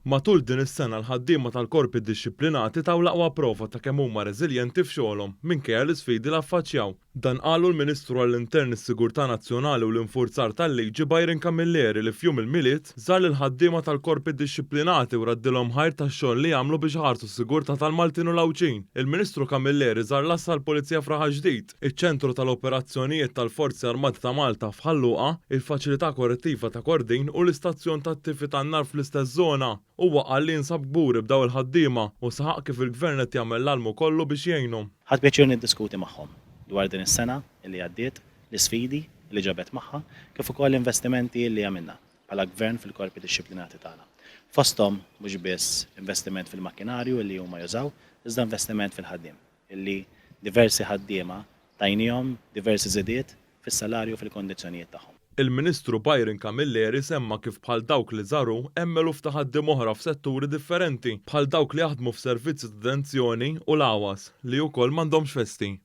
Matul din is-sena l-ħaddiema tal-korpi dixxiplinati taw l-aqwa prova ta' kemm huma reżiljenti f'xogħolhom minkejja l-isfidi li affaċċjaw. Dan qalu l-Ministru għall-Intern, is-Sigurtà Nazzjonali u l-Infurzar tal-Liġi Byron Camilleri li f'Jum il-Milied żar lill-ħaddiema tal-korpi dixxiplinati u raddilhom ħajr tax-xogħol li jagħmlu biex iħarsu s-sigurtà tal-Maltin u l-Għawdxin. Il-Ministru Camilleri żar l-Għassa tal-Pulizija f'Raħal Ġdid, iċ-Ċentru tal-Operazzjonijiet tal-Forzi Armati ta' Malta f'Ħal Luqa, il-Faċilità Korrettiva ta' Kordin u l-istazzjon tat-tifi tan-nar fl-istess żona. Huwa qal li jinsab kburi b'dawn il-ħaddiema u saħaq kif il-Gvern qed jagħmel l-almu kollu biex jgħinhom. Ħadt pjaċir niddiskuti magħhom dwar din is-sena li għaddiet, l-isfidi li ġabet magħha, kif ukoll l-investimenti li għamilna bħala Gvern fil-korpi dixxiplinati tagħna. Fosthom mhux biss investiment fil-makkinarju li huma jużaw, iżda investiment fil-ħaddiem, illi diversi ħaddiema tajniehom diversi żidiet fis-salarju u fil-kondizzjonijiet tagħhom. Il-Ministru Byron Camilleri semma kif bħal dawk li żar hu, hemm eluf ta' ħaddiema oħra f'setturi differenti, bħal dawk li jaħdmu f'servizzi ta' detenzjoni u l-għawas, li wkoll m'għandhomx festi.